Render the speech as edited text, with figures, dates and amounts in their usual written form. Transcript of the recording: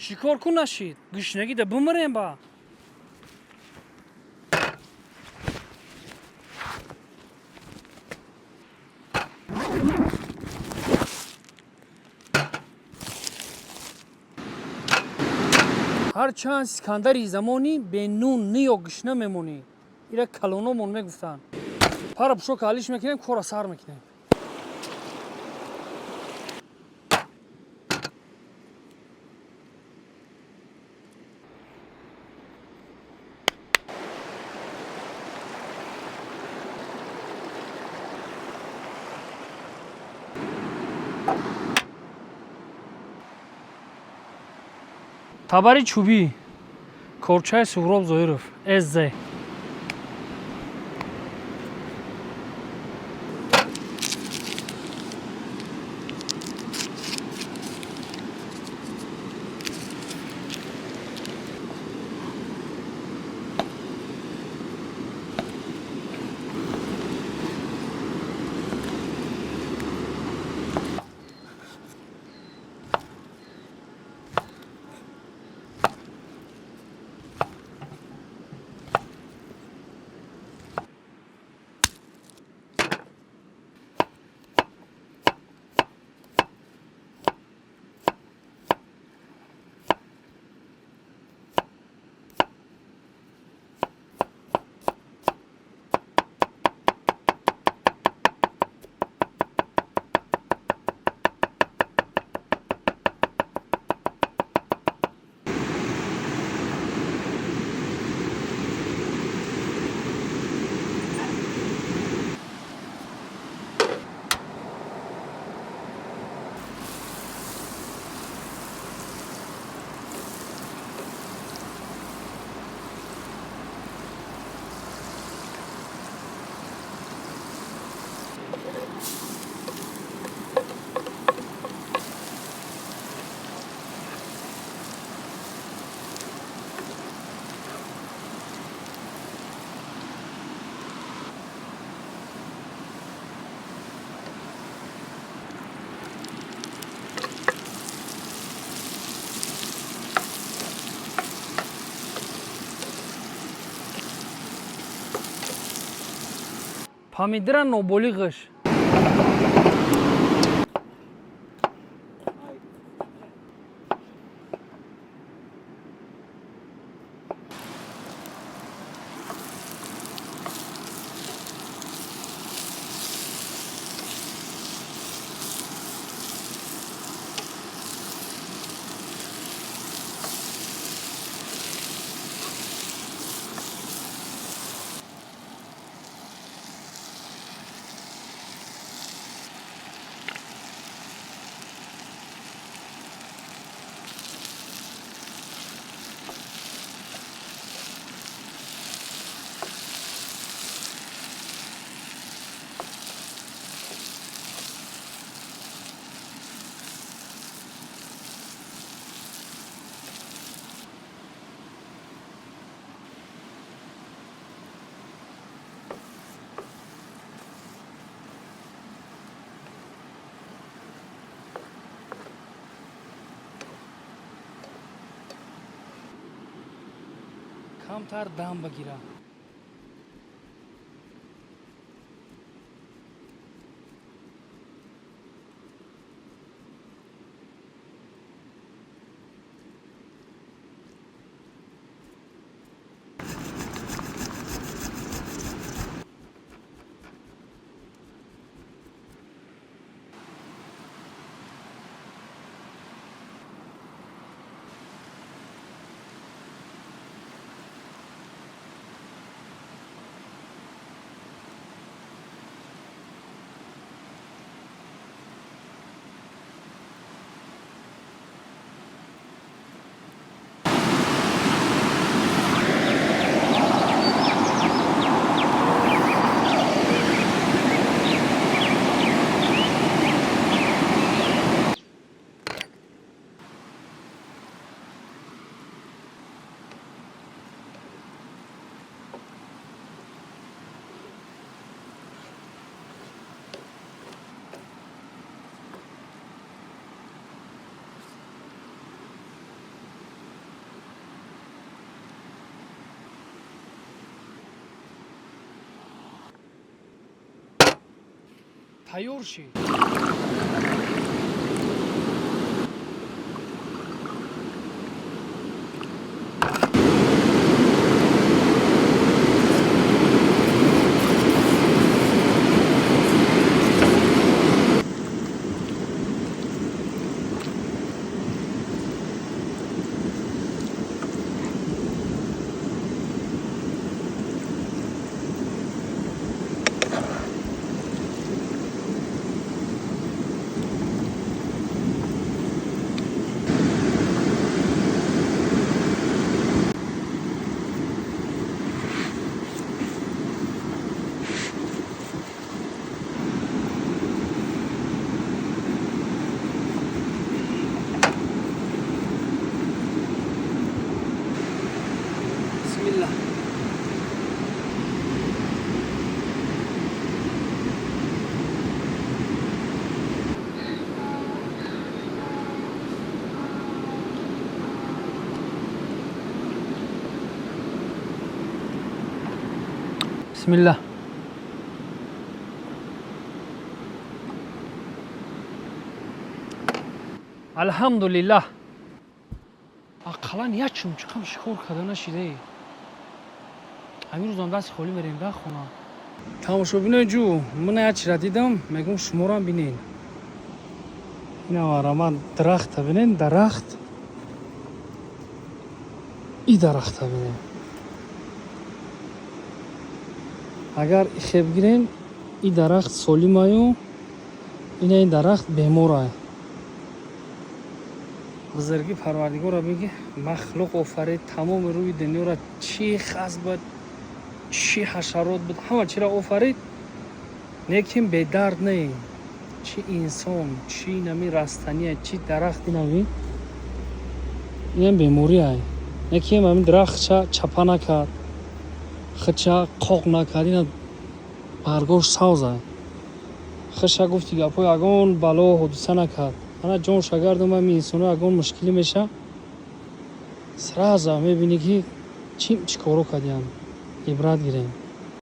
Шикор кун, нашид. Гушнагида бимирем ба. Ҳарчанд Искандари замонӣ, бенун ниё гушна мемонӣ. Ира калономон мегуфтанд. Пара пушока алиш мекунем, кора сар мекунем. Табари чӯбӣ, корчаи Суҳроб Зоиров сз. Помидора ноболиғаш. Камтар дам багира. Тайёр шид. Бисмилла. Бисмилла. Алҳамдулиллаҳ. Ақаллан як чумчиқам шикор карда нашидае. Ҳамин рӯзам дасти холӣ мерем да хона. Тамошобинои ҷӯ, мана як чира дидам, мегӯм, шуморам бинен. Инавара ман дарахта бинен, дарахт. И дарахта бинен. Агар ихеб гирем, и дарахт солимаю, ина ин дарахт беморай. Бузурги Парвардигорро биги, махлуқ офарид, тамоми рӯи дунёро, чӣ хас буд, чӣ ҳашарот буд, ҳама чиро офарид, лекин бедард не. Чӣ инсон, чӣ нами растания, чӣ дарахт, инами инам беморӣ, лекин ҳамин дарахтша чапа накард, худша қоқ накард, ина баргош савзай. Худша, гуфти гапҳо, ягон бало ҳодиса накард. Ана ҷонша гардум, ҳами инсоно ягон мушкилӣ меша, сразу мебинӣ, ки чӣ коро кардиям. Ибрат гирем.